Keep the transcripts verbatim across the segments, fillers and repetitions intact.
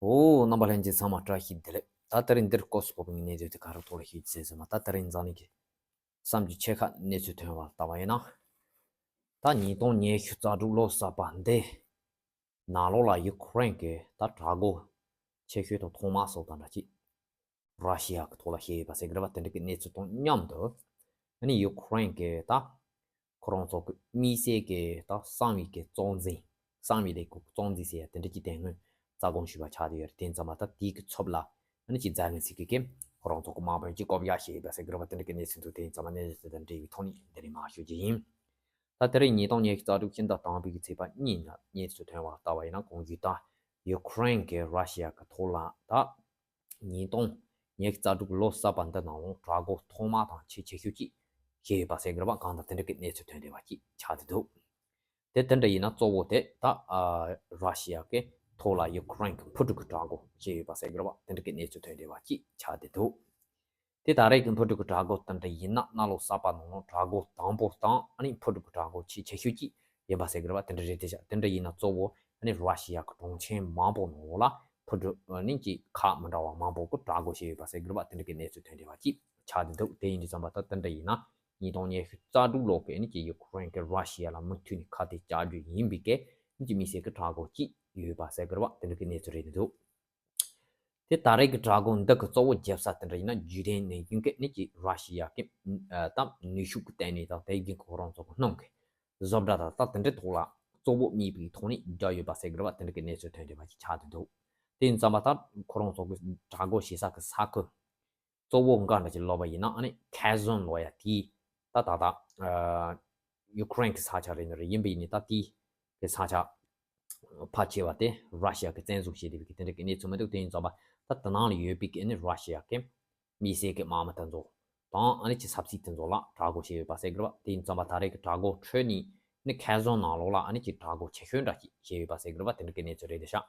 ཨོ། རྣམ་པ་ལྷན་རྒྱས་ཚང་མ་བཀྲ་ཤིས་བདེ་ལེགས། ད་དེ་རིང་འདིར་སྐོར་སུ་བབས་པའི་གནས་ཚུལ་དེ་ག་རེ་ཐོག་ལ་ཞུ་རྒྱུ་ཟེར་ཟེར་ན། ད་དེ་རིང་འཛམ་གླིང་གི་བསམ་གྱིས་ཆད་ཁ་གནས་ཚུལ་ཐོན་པ་ལྟ་བ་ཡིན་ན། ད་ཉིས་སྟོང་ཉི་ཤུ་རྩ་དྲུག་ལོ་གསར་པ་འདི་ནང་ལོགས་ལ་ཡུ་ཁུ་རེན་གྱི་ད་དྲག་རྒོལ་ཆེ་ཤོས་དང་ཐོག་མ་སོགས་དང་འདྲ་ཅིག་ར་ཤི་ཡ་གི་ཐོག་ལ་བྱས་ཡོད་པ་ཟེར་གི་རེད་པ། དེ་འདྲ་གི་གནས་ཚུལ་དང་མཉམ་དུ། ཨ་ནི་ཡུ་ཁུ་རེན་གྱི་ད་ཁོ་རང་ཚོ་གི་དམིགས་བསལ་གྱི་ད་གསང་བའི་གི་གཙོ་འཛིན། གསང་བའི་ལས་ཁུངས་གཙོ་འཛིན་ཟེར་ཡ་དེ་འདྲ་གྱི་དེ་སྔོན་རྩ་དགོངས་ཞུས་པ་ཆགས་བསྡད་ཡོད་རེད། དེ་ཙམ་པ་ད་དེའི་གི་ཚབ་ལ་ཨ་ནི་ཅིག་ཛེ་ལན་སི་ཀི་གིས་ཁོ་རང་ཚོ་གི་དམག་དཔོན་གྱིས་བཀོད་རྒྱ་བྱས་ཡོད་པ་ཟེར་གི་རེད་པ། དེ་འདྲ་གི་གནས་ཚུལ་འདུག་དེ་ཡིན་ཙམ་པ་གནས་ཚུལ་དང་འབྲེལ་བའི་ཐོག་ནས་འདི་ནས་མར་ཞུ་རྒྱུ་ཡིན། ད་དེ་རིང་ཉིས་སྟོང་ཉི་ཤུ་རྩ་དྲུག་ཕྱི་ཟླ་དང་པོའི་གི་ཚེས་པ་གཉིས་ཉིན་གནས་ཚུལ་ཐོན་པ་ལྟ་བ་ཡིན་ན། གོང་ཞུས་ལྟར་ཡུ་ཁུ་རེན་གྱིས་ར་ཤི་ཡ་གི་ཐོག་ལ་ད་ཉིས་སྟོང་ཉི་ཤུ་རྩ་དྲུག་ལོ་གསར་པ་འདི་ནང་ལོགས་དྲག་རྒོལ་ཐོག་མ་དང་ཆེས་ཆེ་ཤོས་ཅིག་བྱས་ཡོད་པ་ཟེར་གི་རེད་པ། གང་ལྟར་དེ་འདྲ་གི་གནས་ཚུལ་ཐོན་བསྡད་པ་ཅིག་ཆགས་བསྡད་འདུག་དེ་དེ་འདྲ་ཡིན་ན་གཙོ་བོ་དེ་ད་ཨ་ར་ཤི་ཡ་གི་ཐོག་ལ་ཡུ་ཁུ་རེན་གྱི་འཕུར་གྲུ་གི་དྲག་རྒོལ་བྱས་ཡོད་པ་ཟེར་གི་རེད་པ། དེ་འདྲ་གི་གནས་ཚུལ་ཐོན་བསྡད་པ་ཅིག་ཆགས་བསྡད་འདུག་དེ་ད་རེས་ཀྱི་འཕུར་གྲུ་གི་དྲག་རྒོལ་དེ་འདྲ་ཡིན་ན། གནའ་ལོ་གསར་པ་ནང་ལོགས་དྲག་རྒོལ་དང་པོ་དང་ཨ་ནི་འཕུར་གྲུ་གི་དྲག་རྒོལ་ཆེས་ཆེ་ཤོས་ཅིག་ཡིན་པ་ཟེར་གི་རེད་པ། དེ་འདྲ་རེད་དེ་བཞག་དེ་འདྲ་ཡིན་ན་གཙོ་བོ་ཨ་ནི་ར་ཤི་ཡ་གི་གྲོང་ཁྱེར་མང་པོ་ནང་ལོགས་ལ་འཕུར་གྲུ་ཨ་ནི་ཅིག་ཁག་མི་འདྲ་བ་མང་པོ་གི་དྲག་རྒོལ་བྱས་ཡོད་པ་ཟེར་གི་རེད་པ། དེ་འདྲ་གི་གནས་ཚུལ་ཐོན་བསྡད་པ་ཅིག་ཆགས་བསྡད་འདུག་དེ་ཡིན་དུས་ཙམ་པ་ད་དེ་འདྲ་ཡིན་ན། ཉིས་སྟོང་ཉི་ཤུ་རྩ་དྲུག་ལོ་གི་ཨ་ནི་ཅིག་ཡུ་ཁུ་རེན་གྱིས་ར་ཤི་ཡ་ལ་མུ་མཐུད་ནས་ཁ་གཏད་བཅག་རྒྱུ་ཡིན་པའི་གི་ཨ་ནི་ཅིག་དམིགས་བསལ་གྱི་དྲག་རྒོལ་ཅིག་ཡོད་པ་ཟེར་གི་རེད་པ། དེ་འདྲ་གི་གནས་ཚུལ་རེད་འདུག་དེ་ད་རེས་ཀྱི་དྲག་རྒོལ་འདི་གི་གཙོ་བོ་རྒྱབ་ས་དེ་འདྲ་ཡིན་ན། རྒྱུན་ལྡན་ནས་ཡིན་གི་ཨ་ནི་ཅིག་ར་ཤི་ཡ་གི་ཨ་ད་ནུས་ཤུགས་ཀྱི་སྟེང་ནས་དང་དེ་བཞིན་ཁོ་རང་ཚོ་གི་སྣུམ་གྱི་བཟོ་གྲྭ་དང་ད་དེ་འདྲའི་ཐོག་ལ་གཙོ་བོ་དམིགས་པའི་ཐོག་ནས་རྒྱག་ཡོད་པ་ཟེར་གི་རེད་པ། དེ་འདྲ་གི་གནས་ཚུལ་ཐོན་བསྡད་པ་ཅིག་ཆགས་བསྡད་འདུག་དེ་ཡིན་ཙམ་པ་ད་ཁོ་རང་ཚོ་གི་དྲག་རྒོལ་བྱེད་ས་གི་ས་ཁུལ་གཙོ་བོ་འགའ་འདྲ་ཅིག་ལབ་པ་ཡིན་ན། ཨ་ནི་ཁེར་སོན་ལབ་ཡ་དེ་ད་ད་ད་ཨ་ཡུ་ཁུ་རེན་གྱི་ས་ཆ་རེད་ནི་རེད། ཡིན་པ་ཡིན་ནི་ད་དེ་གི་ས་ཆ་ཕལ་ཆེ་བ་དེ་ར་ཤི་ཡ་གིས་བཙན་བཟུང་བྱས་བསྡད་པའི་གི་དེ་འདྲ་གི་གནས་ཚུལ་མི་འདུག་དེ་ཡིན་ཙམ་པ་ད་དེ་ནང་ལ་ཡོད་པའི་གི་ཨ་ནི་ར་ཤི་ཡ་གི་དམིགས་བསལ་གི་དམག་མི་དེ་ཚོ་དང་ཨ་ནི་ཅིག་ཆབ་སྲིད་དེ་ཚོ་ལ་དྲག་རྒོལ་བྱས་ཡོད་པ་ཟེར་གི་རེད་པ། དེ་ཡིན་ཙམ་པ་ད་རེས་གི་དྲག་རྒོལ་ཁྲོད་ནས་ཨ་ནི་ཁེར་སོན་ནང་ལོགས་ལ་ཨ་ནི་ཅིག་དྲག་རྒོལ་ཆེ་ཤོས་འདྲ་ཅིག་བྱས་ཡོད་པ་ཟེར་གི་རེད་པ། དེ་འདྲ་གི་གནས་ཚུལ་རེད་དེ་ཤག་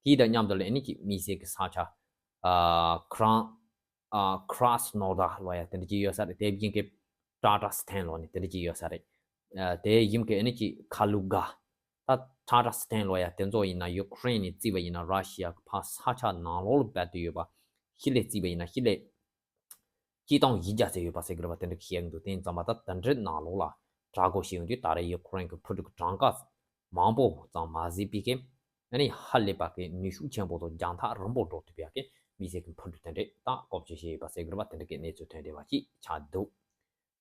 དེའི་དང་མཉམ་དུ་ལ་ཨ་ནི་ཅིག་དམིགས་བསལ་གི་ས་ཆ་ཨ་ཁྲང་ཨ་ཁྲ་སི་ནོ་དར་ལབ་ཡ་དེ་འདྲ་ཅིག་ཡོད་ས་རེད། དེ་བཞིན་གི་ཊ་ཊ་སི་ཐན་ལབ་ནི་དེ་འདྲ་ཅིག་ཡོད་ས་རེད། ཨ་དེ་བཞིན་གི་ཨ་ནི་ཅིག་ཁ་ལུ་གྷ། ད་ཊ་ཊ་སི་ཐན་ལབ་ཡ་དེ་ཚོ་ཡིན་ན་ཡུ་ཁུ་རེན་ནས་བརྩིས་པ་ཡིན་ན་ར་ཤི་ཡ་གི་ཕར་ས་ཆ་ནང་ལོགས་ལ་རྦད་དེ་ཡོད་པ། ཧི་ལས་བརྩིས་པ་ཡིན་ན་ཧི་ལས་སྤྱིར་བཏང་བཞི་བརྒྱ་ཙམ་ཡོད་པ་ཟེར་གི་རེད་པ། དེ་འདྲ་བཤད་གི་འདུག་དེ་ཡིན་ཙམ་པ་ད་དེ་འདྲའི་ནང་ལོགས་ལ་དྲག་རྒོལ་བྱེད་ཡོང་དུས་ད་རེས་ཡུ་ཁུ་རེན་གྱི་འཕུར་གྲུ་གི་གྲངས་ཀ་མང་པོ་ཙམ་མ་ཟིན་པའི་གི་ཨ་ནི་ཧ་ལས་པ་གི་ནུས་ཤུགས་ཆེན་པོ་དང་རྒྱང་ཐག་རིང་པོ་འགྲོ་ཐུབ་ཡ་གི་དམིགས་བསལ་གྱི་འཕུར་གྲུ་དེ་འདྲས་ད་བཀོལ་སྤྱོད་བྱས་ཡོད་པ་ཟེར་གི་རེད་པ། དེ་འདྲ་གི་གནས་ཚུལ་ཐོན་བསྡད་པ་ཅིག་ཆགས་འདུག་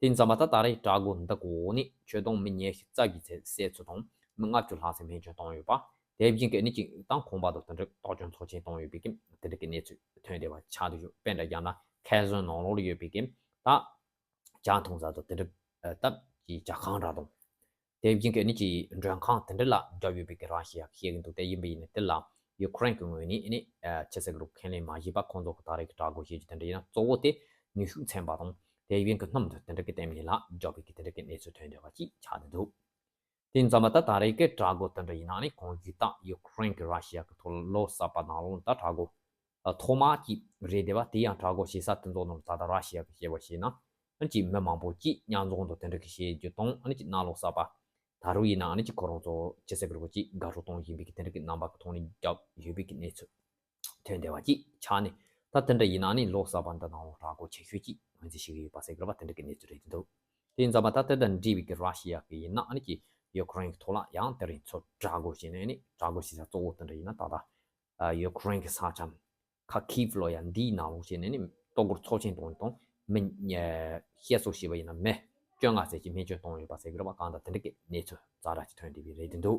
དེ་ཡིན་ཙམ་པ་ད་ད་རེས་དྲག་རྒོལ་འདི་གི་འོག་ནས་ཆོས་དོན་མི་ཉི་ཤུ་རྩ་བརྒྱད་ཙམ་བསད་ཚུལ་དང་མི་ལྔ་བཅུ་ལྷག་ཙམ་རྨས་སྐྱོན་བཏང་ཡོད་པ། དེ་བཞིན་གྱི་ཨ་ནི་ཅིག་དང་ཁང་པ་དང་དེ་འདྲ་གཏོར་སྐྱོན་ཚབས་ཆེན་བཏང་ཡོད་པའི་གི་དེ་འདྲ་གི་གནས་ཚུལ་ཐོན་བསྡད་པ་ཆགས་འདུག་དཔེ་འདྲ་བཞག་ན་ཁེར་སོན་ནང་ལོགས་ལ་ཡོད་པའི་གི་ད་ཇ་འཐུང་ས་དང་དེ་འདྲ་ད་ཅིག་ཇ་ཁང་འདྲ་དང་། དེ་བཞིན་གྱི་ཨ་ནི་ཅིག་མགྲོན་ཁང་དེ་འདྲ་ལ་རྒྱབ་ཡོད་པའི་གི་ར་ཤི་ཡ་གིས་བཤད་གི་འདུག་དེ་ཡིན་པ་ཡིན་ན་དེ་ལ་ཡུ་ཁུ་རེན་གྱི་ངོས་ནས་ཨ་ནི་ཨ་ཕྱི་སྲིད་ལུགས་ཁས་ལེན་མ་བྱས་པ། ཁོང་ཚོ་གི་ད་རེས་ཀྱི་དྲག་རྒོལ་བྱེད་རྒྱུ་དེ་འདྲ་ཡིན་ན་གཙོ་བོ་དེ་ནུས་ཤུགས་ཚན་པ་དང་དེ་བཞིན་གྱི་སྣུམ་དེ་དེ་འདྲ་གི་སྟེང་ནས་ལ་རྒྱབ་པའི་གི་དེ་འདྲ་གི་གནས་ཚུལ་ཐོན་བསྡད་པ་ཅིག་ཆགས་བསྡད་འདུག་དེ་ཡིན་ཙམ་པ་ད་ད་རེས་ཀྱི་དྲག་རྒོལ་དེ་འདྲ་ཡིན་ན་ཨ་ནི་གོང་ཞུས་ལྟར་ཡུ་ཁུ་རེན་གྱིས་ར་ཤི་ཡ་གི་ཐོག་ལོ་གསར་པ་ནང་ལོགས་ད་དྲག་རྒོལ་ཐོག་མ་གཅིག་རེད་བསྡད་པ། དེ་ཡང་དྲག་རྒོལ་བྱེད་ས་དེ་ཚོ་ནང་ད་ལྟ་ར་ཤི་ཡ་གི་བཤད་པ་བྱས་ན་ཨ་ནི་ཅིག་མི་མང་པོ་གཅིག་བརྙན་བཟུང་དང་དེ་འདྲ་གི་བྱེད་རྒྱུ་དང་། ཨ་ནི་ཅིག་གནའ་ལོ་གསར་པ་ད་རུང་ཡིན་ན་ཨ་ནི་ཅིག་ཁོ་རང་ཚོ་ཕྱི་སྲིད་ཀྱི་རོགས་གཅིག་དགའ་སྤྲོ་གཏོང་བཞིན་པའི་གི་དེ་འདྲ་གི་རྣམ་པ་གི་ཐོག་ནས་རྒྱབ་ཡོད་པའི་གི་གནས་ཚུལ་ཐོན་བསྡད་པ་གཅིག་ཆགས་ནས། ད་དེ་འདྲ་ཡིན་ན་ཨ་ནི་ལོ་གསར་པ་འདི་ནང་ལོགས་དྲག་རྒོལ་ཆེ་ཤོས་གཅིག་ངོས་འཛིན་བྱེད་ཀྱི་ཡོད་པ་ཟེར་གི་རེད་པ། དེ་འདྲ་གི་གནས་ཚུལ་རེད་འདུག་དེ་ཡིན་ཙམ་པ་ད་དེ་དང་འབྲེལ་བའི་གི་ར་ཤི་ཡ་གི་ཡིན་ན་ཨ་ནི་ཅིག་ཡུ་ཁུ་རེན་གི་ཐོག་ལ་ཡང་དེ་རིང་ཚོ་དྲག་རྒོལ་བྱས་ནས་ཨ་ནི་དྲག་རྒོལ་བྱེད་ས་གཙོ་བོ་དེ་འདྲ་ཡིན་ན་ད་ལྟ་ཨ་ཡུ་ཁུ་རེན་གྱི་ས་ཆ་ཁ་ཁིབ་ལབ་ཡ་འདིའི་ནང་ལོགས་བྱས་ནས་ནི་ལྟོ་གོས་ཚབས་ཆེན་གཏོང་དང་མི་བཤད་སྲོལ་ཞེས་པ་ཡིན་ན་མི་བཅོ་ལྔ་ཙམ་གྱིས་རྨས་སྐྱོན་བཏང་ཡོད་པ་ཟེར་གི་རེད་པ། གང་ལྟར་དེ་འདྲ་གི་གནས་ཚུལ་ཛ་དྲག་ཅིག་ཐོན་བསྡད་པའི་རེད་འདུག་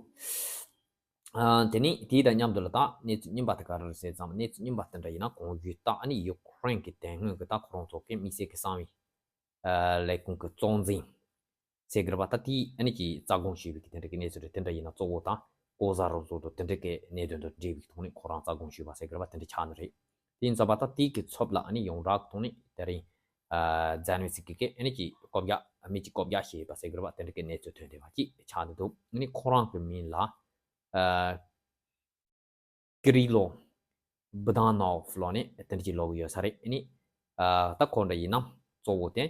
ཨ་དེ་ནས་དེའི་དང་མཉམ་དུ་ལ་ད་གནས་ཚུལ་རྙིང་པ་དེ་ག་རེ་རེད་ཟེར་ཙང་། གནས་ཚུལ་རྙིང་པ་དེ་འདྲ་ཡིན་ན་གོང་ཞུས་ལྟར་ཨ་ནི་ཡུ་ཁུ་རེན་གྱི་དེ་སྔོན་གྱི་ད་ཁོ་རང་ཚོ་གི་དམིགས་བསལ་གྱི་གསང་བའི་ཨ་ལས་ཁུངས་ཀྱི་གཙོ་འཛིན་ཟེར་གི་རེད་པ། ད་དེས་ཨ་ནི་ཅིག་རྩ་དགོངས་ཞུས་པའི་གི་དེ་འདྲ་གི་གནས་ཚུལ་རེད། དེ་འདྲ་ཡིན་ན་གཙོ་བོ་དང་ལྐོག་ཟ་རུལ་སུངས་དང་དེ་འདྲ་གི་གནད་དོན་དང་འབྲེལ་བའི་ཐོག་ནས་ཁོ་རང་རྩ་དགོངས་ཞུས་པ་ཟེར་གི་རེད་པ། དེ་འདྲ་ཆགས་ནི་རེད། དེ་ཡིན་ཙམ་པ་ད་དེའི་གི་ཚབ་ལ་ཨ་ནི་ཡོངས་གྲགས་ཀྱི་ཐོག་ནས་དེ་རིང་ཨ་ཛེ་ལན་སི་ཀི་གིས་ཨ་ནི་ཅིག་བཀོད་རྒྱ་མི་ཅིག་བཀོད་རྒྱ་བྱས་ཡོད་པ་ཟེར་གི་རེད་པ། དེ་འདྲ་གི་གནས་ཚུལ་ཐོན་བསྡད་པ་ཅིག་ཆགས་བསྡད་འདུག་ཨ་ནི་ཁོ་རང་གི་མིང་ལ་ཨ་ཀི་རི་ལོ་བྷི་དྷ་ནོབ་ལབ་ནས་དེ་འདྲ་ཅིག་ལབ་ཀྱི་ཡོད་ས་རེད། ཨ་ནི་ཨ་ད་ཁོ་འདྲ་ཡིན་ན་གཙོ་བོ་དེ་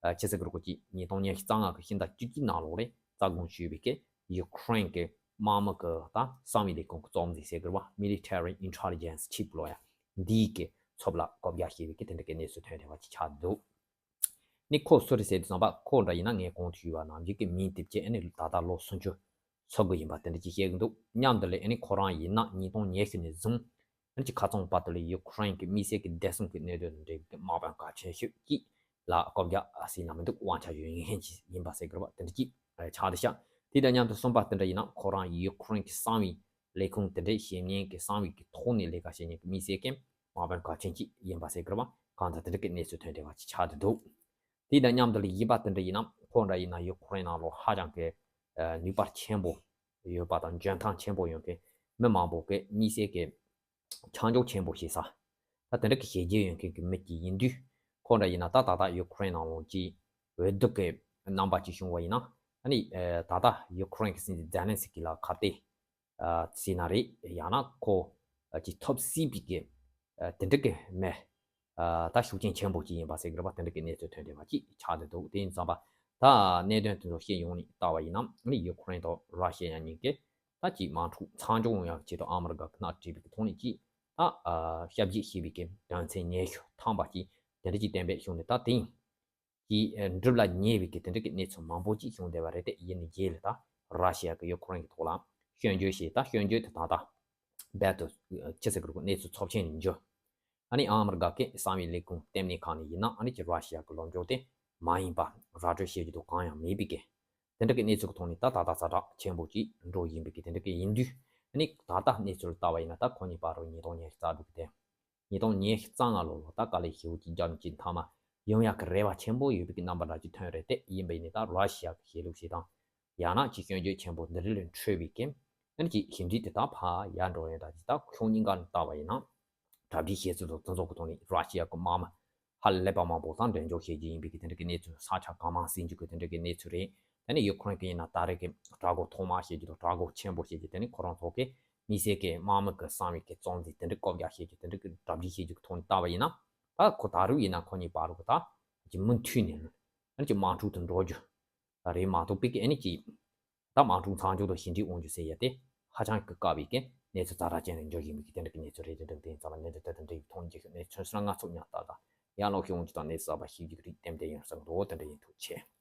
ཨ་ཕྱི་སྲིད་ཀྱི་རོགས་ཀྱིས་ཉིས་སྟོང་ཉི་ཤུ་རྩ་ལྔ་གི་ཕྱི་ཟླ་བཅུ་གཅིག་ནང་ལོགས་རེད་རྩ་དགོངས་ཞུས་པའི་གི་ཡུ་ཁུ་རེན་གྱི་ དམག་མི་གི་ད་གསང་བའི་ལས་ཁུངས་ཀྱི་རྩོམ་འཛིན་ཟེར་དགོས་པ། Military Intelligence Chief ལོ་ཡ། འདིའི་གི་ཚབ་ལ་བཀོད་རྒྱ་བྱས་པའི་གི་དེ་འདྲ་གི་གནས་ཚུལ་ཐོན་བསྡད་པ་ཅིག་ཆགས་འདུག་ནི་ཁོ་སུ་རེད་ཟེར་དུས་ཙམ་པ། ཁོ་འདྲ་ཡིན་ན་ངས་གོང་དུ་ཞུས་པ་ནང་བཞིན་གྱི་མིང་དེབ་ཀྱི་ཨ་ནི་ད་ལྟ་ལོ་སུམ་ཅུ་སོ་དགུ་ཡིན་པ་དེ་འདྲ་ཅིག་བཤད་ཀྱི་འདུག་མཉམ་དུ་ལས་ཨ་ནི་ཁོ་རང་ཡིན་ན་ཉིས་སྟོང་ཉི་ཤུ་ནས་བཟུང་ཨ་ནི་ཅིག་ཁ་རྩང་བར་དུ་ལས་ཡུ་ཁུ་རེན་གྱི་དམིགས་བསལ་གྱི་བདེ་སྲུང་གི་གནད་དོན་དང་འབྲེལ་བའི་དམག་དཔོན་གལ་ཆེ་ཤོས་ཅིག་ལ་བཀོད་རྒྱ་ཟེར་ན་མི་འདུག་དབང་ཆ་ཡོད་མཁན་ཅིག་ཡིན་པ་ཟེར་དགོས་པ་དེ་འདྲ་ཅིག་ཆགས་བསྡད་ཤག་དེ་དང་མཉམ་དུ་གསུམ་པ་དེ་འདྲ་ཡིན་ན་ཁོ་རང་ཡུ་ཁུ་རེན་གྱི་གསང་བའི་ལས་ཁུངས་དེ་འདྲའི་བྱེད་མཁན་གྱི་གསང་བའི་གི་ཐོག་ནས་ལས་ཀ་བྱེད་མཁན་གྱི་དམིགས་བསལ་གྱི་དམག་དཔོན་གལ་ཆེན་ཅིག་ཡིན་པ་ཟེར་དགོས་པ་གང་ལྟར་དེ་འདྲ་གི་གནས་ཚུལ་ཐོན་བསྡད་པ་ཅིག་ཆགས་བསྡད་འདུག་དེ་དང་མཉམ་དུ་ལ་ཡིན་པ་དེ་འདྲ་ཡིན་ན་ཁོ་འདྲ་ཡིན་ན་ཡུ་ཁུ་རེན་ནང་ལོགས་ཧ་ཅང་གི་ནུས་པ་ཆེན་པོ་ཡོད་པ་དང་འཇོན་ཐང་ཆེན་པོ་ཡོད་མཁན་མི་མང་པོ་གི་དམིགས་བསལ་གྱི་ཆ་འཇོག་ཆེན་པོ་བྱེད་ས། ད་དེ་འདྲ་གི་བྱས་རྗེས་ཡོད་མཁན་གྱི་མི་གཅིག་ཡིན་དུས་ཁོ་འདྲ་ཡིན་ན་ད་ད་ལྟ་ཡུ་ཁུ་རེན་ནང་ལོགས་ཀྱི་འོས་བསྡུ་གི་རྣམ་པ་ཅིག་བྱུང་བ་ཡིན་ན་ཨ་ནི་ད་ལྟ་ཡུ་ཁུ་རེན་གྱི་སྲིད་འཛིན་ཛེ་ལན་སི་ཀི་ལ་ཁ་གཏད་ཟེར་ན་རེད། ཡང་ན་ཁོ་ཅིག་ཐོབ་སྲིད་པའི་གི་དེ་འདྲ་གི་མི་ད་ཤུགས་རྐྱེན་ཆེན་པོ་ཅིག་ཡིན་པ་ཟེར་གི་རེད་པ། དེ་འདྲ་གི་གནས་ཚུལ་ཐོན་བསྡད་པ་ཅིག་ཆགས་བསྡད་འདུག་དེ་ཡིན་ཙང་པ་ད་གནད་དོན་དེ་ཚོ་བཤད་ཡོང་ནས་ལྟ་བ་ཡིན་ན་ཨ་ནི་ཡུ་ཁུ་རེན་དང་ར་ཤི་ཡ་གཉིས་ཀས་ད་ཅིག་དམག་འཁྲུག་མཚམས་འཇོག་ཡོང་ཡག་ཆེད་དུ་ཨ་མི་རི་ཀ་གི་སྣེ་ཁྲིད་པའི་གི་ཐོག་ནས་ཅིག་ད་ཞབས་ཕྱི་བྱས་པའི་གི་དོན་ཚན་ཉི་ཤུ་ཐམ་པ་ཅིག་དེ་འདྲ་ཅིག་གཏན་འབེབས་བྱུང་ནས་ད་དེང་གི་འགྲུབ་ལ་ཉེ་བའི་གི་དེ་འདྲ་གི་གནས་ཚུལ་མང་པོ་ཅིག་བྱུང་བསྡད་པ་རེད་དེ། ཡིན་ནའི་རྗེས་ལ་ད་ར་ཤི་ཡ་གི་ཡུ་ཁུ་རེན་གི་ཐོག་ལ་སྐྱོན་བརྗོད་བྱས། ད་སྐྱོན་བརྗོད་དེ་ད་ལྟ་རྦད་དེ་ཅི་ཟེར་དགོས་རེད། གནས་ཚུལ་ཚབས་ཆེན་ནས་འགྱུར། ཨ་ནི་ཨ་མི་རི་ཀ་གི་གསང་བའི་ལས་ཁུངས་ལྟེ་གནས་ཁང་ནས་ཡིན་ན་ཨ་ནི་ཅིག་ར་ཤི་ཡ་གི་ལོ་མཇུག་དེ་མ་ཡིན་པ་ར་སྤྲོད་བྱེད་རྒྱུ་དང་གང་ཡང་མེད་པའི་གི་དེ་འདྲ་གི་གནས་ཚུལ་གི་ཐོག་ནས་ད་ད་ལྟ་ཛ་དྲག་ཆེན་པོ་ཅིག་འགྲོ་བཞིན་པའི་གི་དེ་འདྲ་གི་ཡིན་དུས། ཨ་ནི་ད་ལྟ་གནས་ཚུལ་ལ་ལྟ་བ་ཡིན་ན་ད་ཁོ་གཉིས་བར་དུ་ཉིས་སྟོང་ཉི་ཤུ་རྩ་དྲུག་གི་དེ་ཉིས་སྟོང་ཉི་ཤུ་རྩ་ལྔ་ལོ་ལོ་ད་དཀའ་ལས་ཞེ་པོ་ཅིག་རྒྱབ་ནས་ཅིག་མཐའ་མ་ཡོང་ཡག་གི་རེ་བ་ཆེན་པོ་ཡོད་པའི་གི་རྣམ་པ་འདྲ་ཅིག་ཐོན་རེད་དེ། ཡིན་པ་ཡིན་ནའི་ད་ར་ཤི་ཡ་གི་བྱེད་ལུགས་ཤིག་དང་ཡང་ན་ཅིག་སྐྱོན་བརྗོད་ཆེན་པོ་འདི་རིགས་ལས་འཕྲོས་པའི་གི་ཨ་ནི་ཅིག་ཞིབ་འཇུག་དེ་དག་ཕར་ཡར་འགྲོ་ཡོང་ད་ཅིག་ད་ཕྱོགས་གཉིས་ཀ་ནས་ལྟ་བ་ཡིན་ན་གྲ་སྒྲིག་བྱེད་ཚུལ་དང་དེ་ཚོ་གི་ཐོག་ནས་ར་ཤི་ཡ་གི་དམག་མི་ཧ་ལས་པ་མང་པོ་དང་འགྲན་ཞུགས་བྱེད་ཀྱི་ཡིན་པའི་གི་དེ་འདྲ་གི་གནས་ཚུལ་ས་ཆ་གང་མང་ཟིན་རྒྱུ་གི་དེ་འདྲ་གི་གནས་ཚུལ་རེད། དེ་ནས་ཡུ་ཁུ་རེན་གི་ཡིན་ན་ད་རེས་ཀྱི་དྲག་རྒོལ་ཐོག་མ་བྱེད་རྒྱུ་དང་དྲག་རྒོལ་ཆེན་པོ་བྱེད་རྒྱུ་དེ་ནི་ཁོ་རང་ཚོ་གི་དམིགས་བསལ་གྱི་དམག་མི་གི་གསང་བའི་གི་རྩོམ་འཛིན་དེ་འདྲ་བཀོད་རྒྱ་བྱེད་རྒྱུ་དེ་འདྲ་གི་གྲ་སྒྲིག་བྱེད་རྒྱུ་གི་ཐོག་ནས་ལྟ་བ་ཡིན་ན། ད་ཁོ་ད་རུང་ཡིན་ན་ཁོ་གཉིས་བར་དུ་ད་ཅིག་མུ་མཐུད་ནས་ཨ་ནི་ཅིག་དམག་འཁྲུག་ཏུ་འགྲོ་རྒྱུ་རེད་མ་གཏོགས་པའི་གི་ཨ་ནི་ཅིག་ད་དམག་འཁྲུག་མཚམས་འཇོག་དང་ཞི་འགྲིག་འོང་རྒྱུ་ཟེར་ཡ་དེ་ཧ་ཅང་གི་དཀའ་བའི་གི་གནས་ཚུལ་ཛ་དྲག་ཅན་རེད། འགྱུར་བཞིན་པའི་གི་དེ་འདྲ་གི་གནས་ཚུལ་རེད། དེ་འདྲ་དེ་ཡིན་ཙང་ལ་གནས་ཚུལ་དེ་དང་འབྲེལ་བའི་ཐོག་ནས་ཅིག་གནས་ཚུལ་གསར་ང་ཚོ་ཉག་ཏག་ཏག་ཡར་ལོག་ཤོད་འོང་རྒྱུ་དང་གནས་ཚུལ་གསར་པ་ཞིག་རྒྱུགས་རིགས་ཏན་ཏན་ཡོང་ས་འདུག་དེ་འདྲ་ཡིན། ཐུགས་རྗེ་ཆེ།